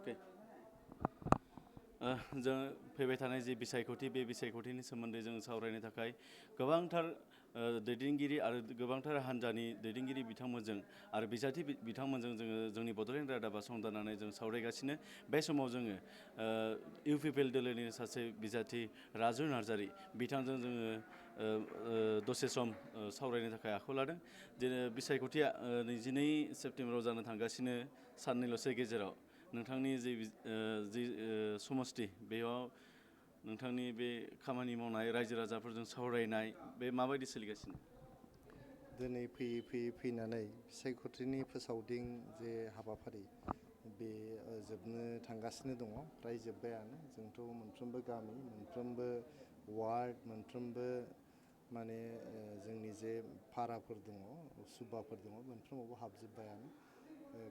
Okay. जों फैबाय थानाय जि बिसायख'थि बे बिसायख'थिनि सोमोन्दै जों सावरायनो थाखाय गोबांथार दैदेनगिरि आरो गोबांथार हान्जानि दैदेनगिरि बिथांमोनजों आरो बिजाथि बिथांमोनजों जोङो जोंनि बड'लेण्ड रादाबा संदाननानै जों सावरायगासिनो बे समाव जोङो इउपिपिएल दोलोनि सासे बिजाथि राजु नार्जारि बिथांजों जोङो दसे सम सावरायनो थाखाय आखायाव लादों दिनै बिसायख'थिया 22 सेप्तेम्बराव जानो थांगासिनो साननैल'सो गेजेराव नोंथांनि जि समस्ति बेयाव नोंथांनि बे खामानि मावनाय रायजो राजाफोरजों सावरायनाय बे माबायदि सोलिगासिनो दिनै फैनानै बिसायख'थिनि फोसावदिं जे हाबाफारि बे जोबनो थांगासिनो दङ फ्राय जोब्बायानो जोंथ' मोनफ्रोमबो गामि मोनफ्रोमबो वार्ड मोनफ्रोमबो माने जोंनि जे फाराफोर दङ सुबाफोर दङ मोनफ्रोमावबो हाबजोब्बायानो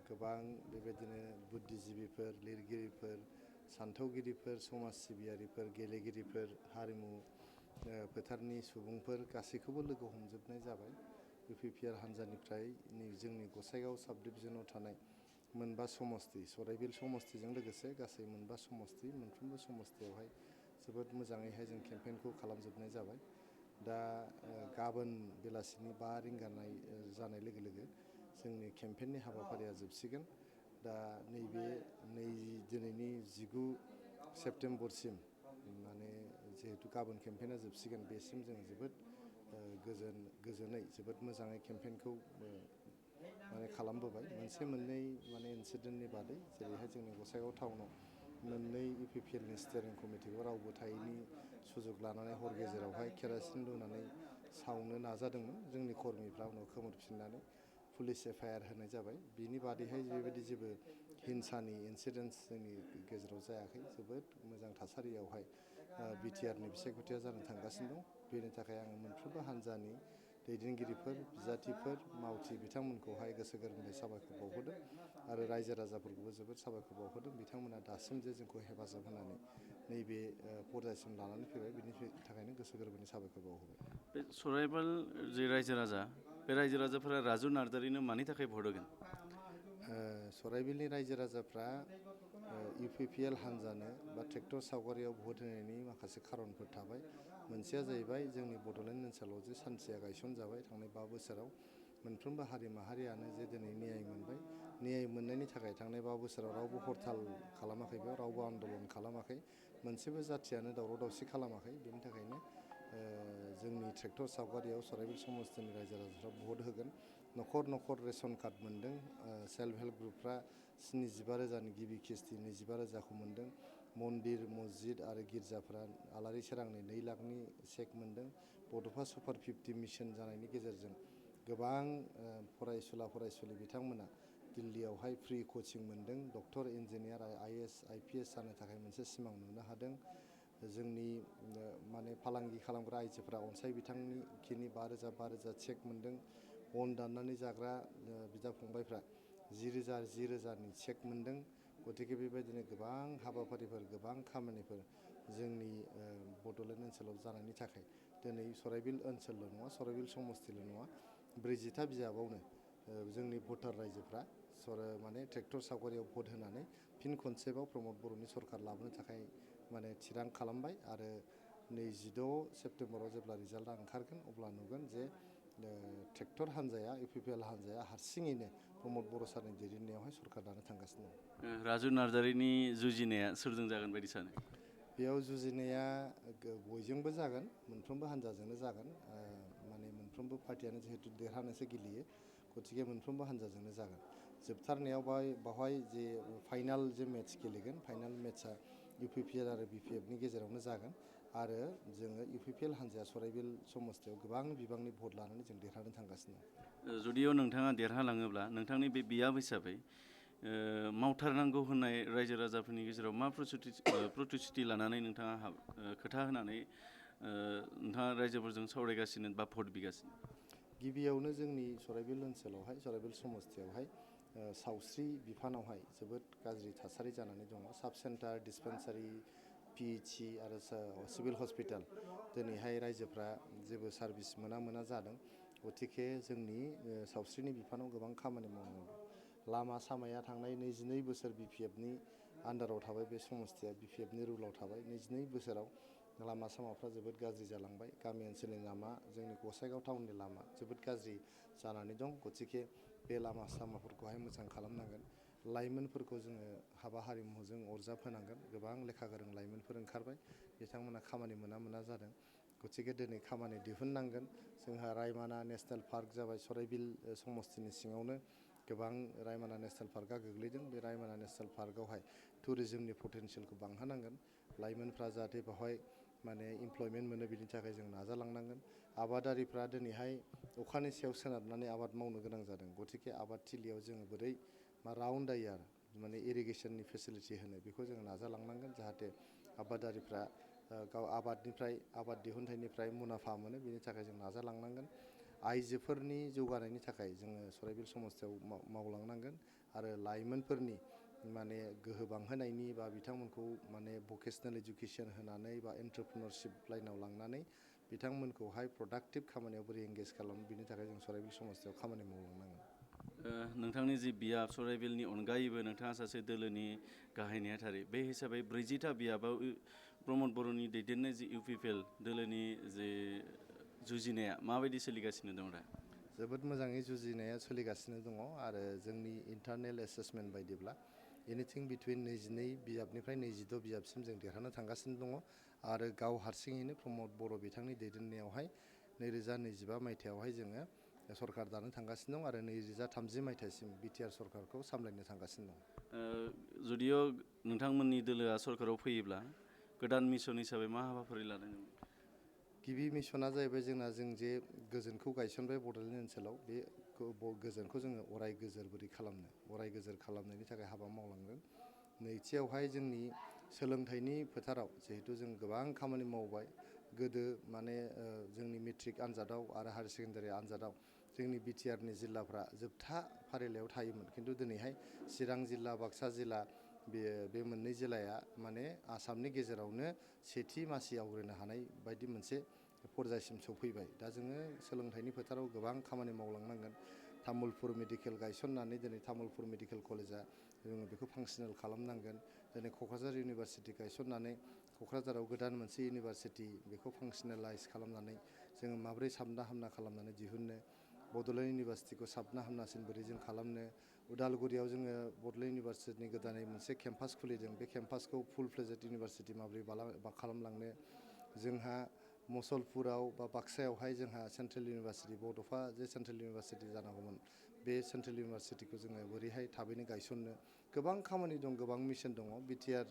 गोबां बेबायदिनो बुद्धिजिबिफोर लिरगिरिफोर सान्थौगिरिफोर समाज सिबियारिफोर गेलेगिरिफोर हारिमु फोथारनि सुबुंफोर गासैखौबो लोगो हमजोबनाय जाबाय इउपिपिएल हान्जानिफ्राय जोंनि गसाइगाव साब डिभिजनाव थानाय मोनबा समस्ति सराइबिल समस्तिजों लोगोसे गासै मोनबा समस्ति मोनफ्रोमबो समस्तियावहाय जोबोद मोजाङैहाय जों केम्पेइनखौ खालामजोबनाय जाबाय दा गाबोन बेलासिनि 5 रिंगा जानाय लोगो लोगो जोंनि केम्पेइननि हाबाफारिया जोबसिगोन दा नैबे दिनैनि 19 सेप्तेम्बरसिम माने जिहेतु गाबोन केम्पेइना जोबसिगोन बेसिम जों जोबोद गोजोनै जोबोद मोजाङै केम्पेइनखौ माने खालामबोबाय मोनसे मोननै माने इनसिडेन्टनि बादै जेरैहाय जोंनि गसाइगाव टाउनाव मोननै इउपिपिएलनि स्टियारिं कमिटिखौ रावबो थायैनि सुजुग लानानै हर गेजेरावहाय केरासिन लुनानै सावनो नाजादोंमोन जोंनि कर्मिफ्रा उनाव खोमोरफिननानै पुलिस एफआइआर होनाय जाबाय बिनि बादैहाय बेबायदि जेबो हिंसानि इनसिडेन्ट्स जोंनि गेजेराव जायाखै जोबोद मोजां थासारियावहाय बिटिआरनि बिसायख'थिया जानो थांगासिनो दं बेनि थाखाय आङो मोनफ्रोमबो हान्जानि दैदेनगिरिफोर बिजाथिफोर मावथि बिथांमोनखौहाय गोसो गोरबोनिफ्राय साबायखर बावहरदों आरो रायजो राजाफोरखौबो जोबोद साबायखर बावहरदों बिथांमोना दासिम जे जोंखौ हेफाजाब होनानै नैबे पर्यायसिम लानानै फैबाय बिनि थाखायनो गोसो गोरबोनि साबायखर बावहरबाय बे सराइबिल जे रायजो राजा बे रायजो राजाफोरा राजु नार्जारिनो मानि थाखाय भट होगोन सराइबिलनि रायजो राजाफ्रा इउपिपिएल हान्जानो बा ट्रेक्टर सावगारियाव भट होनायनि माखासे खारनफोर थाबाय मोनसेया जाहैबाय जोंनि बड'लेण्ड ओनसोलाव जे सान्थिया गायसनजाबाय थांनाय 5 बोसोराव मोनफ्रोमबो हारि माहारियानो जे दिनै न्याय मोनबाय न्याय मोननायनि थाखाय थांनाय 5 बोसोराव रावबो हरताल खालामाखै बेयाव रावबो आन्दलन खालामाखै मोनसेबो जाथियानो दावराव दावसि खालामाखै बेनि थाखायनो जोंनि ट्रेक्टर सावगारियाव सराइबिल समस्तिनि रायजो राजाफ्रा भट होगोन न'खर न'खर रेशन कार्ड मोन्दों सेल्फ हेल्प ग्रुपफ्रा 75,000नि गिबि किस्ति 25,000खौ मोन्दों मन्दिर मस्जिद आरो गिर्जाफ्रा आलारि सोरांनि 2 लाखनि चेक मोन्दों बड'फा सुपार 50 मिशन जानायनि गेजेरजों गोबां फरायसुला फरायसुलि बिथांमोना दिल्लीयावहाय फ्रि कचिं मोन्दों डक्टर इन्जिनियार आइएएस आइपिएस जानो थाखाय मोनसे सिमां नुनो हादों जोंनि माने फालांगि खालामग्रा आइजोफोरा अनसाय बिथांनि खिनि 5,000 चेक मोन्दों बन दाननानै जाग्रा बिदा फंबायफ्रा 10,000 चेक मोन्दों गतिके बेबायदिनो गोबां हाबाफारिफोर गोबां खामानिफोर जोंनि बड'लेण्ड ओनसोलाव जानायनि थाखाय दिनै सराइबिल ओनसोलल' नङा सराइबिल समस्तिल' नङा 40था बिजाबावनो जोंनि भटार रायजोफ्रा माने ट्रेक्टर सावगारियाव भट होनानै फिन खनसेबाव प्रमद बर'नि सरकार लाबोनो थाखाय माने थिरां खालामबाय आरो 26 सेप्तेम्बराव जेब्ला रिजाल्टआ ओंखारगोन अब्ला नुगोन जे ट्रेक्टर हान्जाया इउपिपिएल हान्जाया हारसिङैनो प्रमद बर' सारनि दैदेननायावहाय सरकार दानो थांगासिनो दं राजु नार्जारिनि जुजिनाया सोरजों जागोन बायदि सानो बेयाव जुजिनाया बयजोंबो जागोन मोनफ्रोमबो हान्जाजोंनो जागोन माने मोनफ्रोमबो पार्टियानो जिहेतु देरहानोसो गेलेयो गतिके मोनफ्रोमबो हान्जाजोंनो जागोन जोबथारनायाव बावहाय जे फाइनाल जे मेट्च गेलेगोन फाइनाल मेट्चआ इउपिपिएल आरो बिपिएफनि गेजेरावनो जागोन आरो जोङो इउपिपिएल हान्जाया सराइबिल समस्तियाव गोबां बिबांनि भट लानानै जों देरहानो थांगासिनो जुदियाव नोंथाङा देरहालाङोब्ला नोंथांनि बे बियाब हिसाबै मावथारनांगौ होननाय रायजो राजाफोरनि गेजेराव मा प्रतिश्रुति लानानै नोंथाङा खोथा होनानै नोंथाङा रायजोफोरजों सावरायगासिनो बा भट बिगासिनो गिबियावनो जोंनि सराइबिल ओनसोलावहाय सराइबिल समस्तियावहाय सावस्रि बिफानावहाय जोबोद गाज्रि थासारि जानानै दङ साब सेन्टार डिसपेन्सारि पिएचसि आरो सिभिल हस्पिटाल दिनैहाय रायजोफ्रा जेबो सार्भिस मोना जादों गतिके जोंनि सावस्रिनि बिफानाव गोबां खामानि मावनांगौ लामा सामाया थांनाय 22 बोसोर BPFनि आन्डाराव थाबाय बे समस्तिया BPFनि रुलाव थाबाय 22 बोसोराव लामा सामाफ्रा जोबोद गाज्रि जालांबाय गामि ओनसोलनि लामा जोंनि गसाइगाव टाउननि लामा जोबोद गाज्रि जानानै दं गतिके बे लामा सामाफोरखौहाय मोजां खालामनांगोन लाइमोनफोरखौ जोङो हाबा हारिमुजों अरजाब होनांगोन गोबां लेखा गोरों लाइमोनफोर ओंखारबाय बिथांमोना खामानि मोना जादों गतिके दिनै खामानि दिहुननांगोन जोंहा रायमना नेसनेल पार्क जाबाय सराइबिल समस्तिनि सिङावनो गोबां रायमना नेसनेल पार्कआ गोग्लैदों बे रायमना नेसनेल पार्कआवहाय टुरिजमनि पटेनसियेलखौ बांहोनांगोन लाइमोनफ्रा जाहाथे बेवहाय माने इमप्लयमेन्ट मोनो बिनि थाखाय जों नाजालांनांगोन आबादारिफ्रा दिनैहाय अखानि सायाव सोनारनानै आबाद मावनो गोनां जादों गतिके आबादथिलियाव जोङो बोरै राउन्ड जायो माने इरिगेसननि फेसिलिटि होनो बेखौ जोङो नाजालांनांगोन जाहाथे आबादारिफ्रा गाव आबाद दिहुनथाइनिफ्राय मुलाम्फा मोनो बिनि थाखाय जों नाजालांनांगोन आइजोफोरनि जौगानायनि थाखाय जोङो सराइबिल समस्तियाव मावलांनांगोन आरो लाइमोनफोरनि माने गोहो बांहोनायनि बा बिथांमोनखौ माने भकेसनेल इडुकेसन होनानै बा एन्टारप्रिनरशिप लाइनाव लांनानै बिथांमोनखौहाय प्रडाक्टिभ खामानियाव बोरै एंगेज खालामो बिनि थाखाय जों सराइबिल समस्तियाव खामानि मावलांनांगोन नोंथांनि जि बियाब सराइबिलनि अनगायैबो नोंथाङा सासे दोलोनि गाहाय नेहाथारि बे हिसाबै 40था बियाबाव प्रमद बर'नि दैदेननाय जि UPPL दोलोनि जे जुजिनाया माबायदि सोलिगासिनो दं दा जोबोद मोजाङै जुजिनाया सोलिगासिनो दङ आरो जोंनि इन्टारनेल एसेसमेन्ट बायदिब्ला एनिथिं बिटुइन 22 बियाबनिफ्राय 26 बियाबसिम जों देरहानो थांगासिनो दङ आरो गाव हारसिङैनो प्रमद बर' बिथांनि दैदेननायावहाय 2025 मायथाइयावहाय जोङो सरकार दानो थांगासिनो दं आरो 2030 मायथाइसिम BTR सरकारखौ सामलायनो थांगासिनो दं जुदिअ नोंथांमोननि दोलोआ सरकाराव फैयोब्ला गोदान मिशन हिसाबै मा हाबाफारि लादों गिबि मिशना जाहैबाय जोंना जों जे गोजोनखौ गायसनबाय बड'लेण्ड ओनसोलाव बे गोजोनखौ जोङो अराय गोजोर बोरै खालामनो अराय गोजोर खालामनायनि थाखाय हाबा मावलांगोन नैथियावहाय जोंनि सोलोंथाइनि फोथाराव जिहेतु जों गोबां खामानि मावबाय गोदो माने जोंनि मेट्रिक आनजादाव आरो हायार सेकेन्डारि आनजादाव जोंनि BTRनि जिल्लाफ्रा जोबथा फारिलाइयाव थायोमोन खिन्थु दिनैहाय चिरां जिल्ला बाक्सा जिल्ला बे मोननै जिल्लाया माने आसामनि गेजेरावनो सेथि मासि आवग्रिनो हानाय बायदि मोनसे पर्यायसिम सौफैबाय दा जोङो सोलोंथाइनि फोथाराव गोबां खामानि मावलांनांगोन तामुलपुर मेडिकेल गायसननानै दिनै तामुलपुर मेडिकेल कलेजा जोङो बेखौ फांसनेल खालामनांगोन दिनै क'क्राझार इउनिभारसिटि गायसननानै क'क्राझाराव गोदान मोनसे इउनिभारसिटि बेखौ फांसनेलाइज खालामनानै जोङो माब्रै साबना हामना खालामनानै दिहुननो बड'लेण्ड इउनिभारसिटिखौ साबना हामनासिन बोरै जों खालामनो उदालगुरियाव जोङो बड'लेण्ड इउनिभारसिटिनि गोदानै मोनसे केम्पास खुलिदों बे केम्पासखौ फुल फ्लेजेड इउनिभारसिटि माब्रै खालामलांनो जोंहा मुसलपुराव बा बाक्सायावहाय जोंहा सेन्ट्रेल इउनिभारसिटि बड'फा जे सेन्ट्रेल इउनिभारसिटि जानांगौमोन बे सेन्ट्रेल इउनिभारसिटिखौ जोङो बोरैहाय थाबैनो गायसननो गोबां खामानि दं गोबां मिशन दङ BTR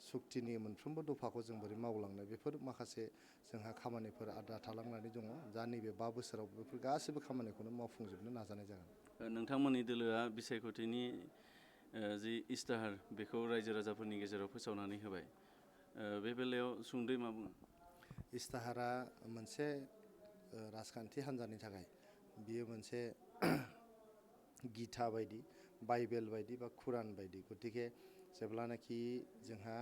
सुक्तिनि मोनफ्रोमबो दफाखौ जों बोरै मावलांनो बेफोर माखासे जोंहा खामानिफोर आद्रा थालांनानै दङ दा नैबे 5 बोसोराव बेफोर गासैबो खामानिखौनो मावफुंजोबनो नाजानाय जागोन नोंथांमोननि दोलोआ बिसायख'थिनि जि इस्ताहार बेखौ रायजो राजाफोरनि गेजेराव फोसावनानै होबाय बे बेलायाव सुंद'यै मा बुङो इस्ताहारा मोनसे राजखान्थि हान्जानि थाखाय बियो मोनसे गिता बायदि बाइबेल बायदि बा कुरान बायदि गतिके जेब्लानाखि जोंहा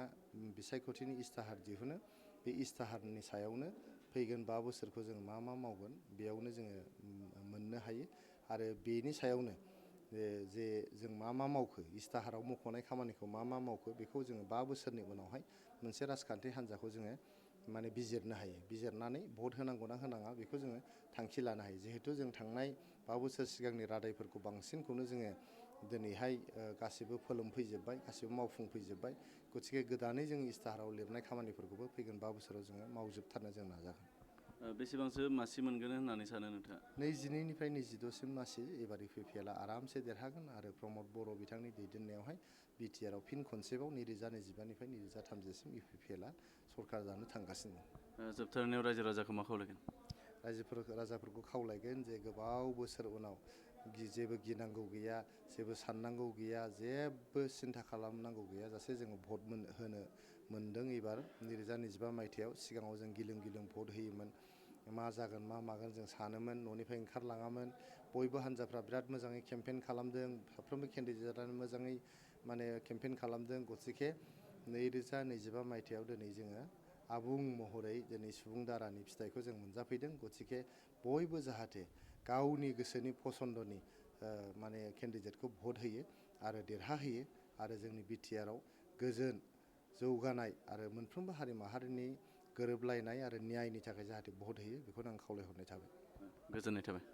बिसायख'थिनि इस्ताहार दिहुनो बे इस्ताहारनि सायावनो फैगोन 5 बोसोरखौ जों मा मावगोन बेयावनो जोङो मोननो हायो आरो बेनि सायावनो जे जों मा मावखो इस्ताहाराव मख'नाय खामानिखौ मा मावखो बेखौ जोङो 5 बोसोरनि उनावहाय मोनसे राजखान्थि हान्जाखौ जोङो माने बिजिरनो हायो बिजिरनानै भट होनांगौ ना होनाङा बेखौ जोङो थांखि लानो हायो जिहेतु जों थांनाय 5 बोसोर सिगांनि रादायफोरखौ बांसिनखौनो जोङो दिनैहाय गासिबो फोलोमफैजोब्बाय गासिबो मावफुंफैजोब्बाय गतिके गोदानै जों इस्ताहाराव लिरनाय खामानिफोरखौबो फैगोन 5 बोसोराव जोङो मावजोबथारनो जों नाजागोन बेसेबांसो मासि मोनगोन होननानै सानो नोंथाङा 22निफ्राय 26सिम मासि एबार UPPLआ आरामसे देरहागोन आरो प्रमद बर' बिथांनि दैदेननायावहाय BTRआव फिन खनसेबाव 2025निफ्राय 2030सिम UPPLआ सरकार जानो थांगासिनो दं जोबथारनायाव रायजो राजाखौ मा खावलायगोन राजाफोरखौ खावलायगोन जे गोबाव बोसोर उनाव जेबो गिनांगौ गैया जेबो साननांगौ गैया जेबो सिन्था खालामनांगौ गैया जासे जोङो भट होनो मोनदों एबार 2025 मायथाइयाव सिगाङाव जों गिलुं गिलुं भट होयोमोन मा जागोन मा मागोन जों सानोमोन न'निफ्राय ओंखारलाङामोन बयबो हान्जाफ्रा बिराद मोजाङै केम्पेइन खालामदों साफ्रोमबो केन्डिडेटआनो मोजाङै माने केम्पेइन खालामदों गतिके 2025 मायथाइयाव दिनै जोङो आबुं महरै दिनै सुबुं दारानि फिथाइखौ जों मोनजाफैदों गतिके बयबो जाहाथे गावनि गोसोनि फसन्दनि माने केन्डिडेटखौ भट होयो आरो देरहाहोयो आरो जोंनि बिटिआरआव गोजोन जौगानाय आरो मोनफ्रोमबो हारि माहारिनि गोरोबलायनाय आरो न्यायनि थाखाय जाहाथे भट होयो बेखौनो आं खावलायहरनाय थाबाय। गोजोननाय थाबाय।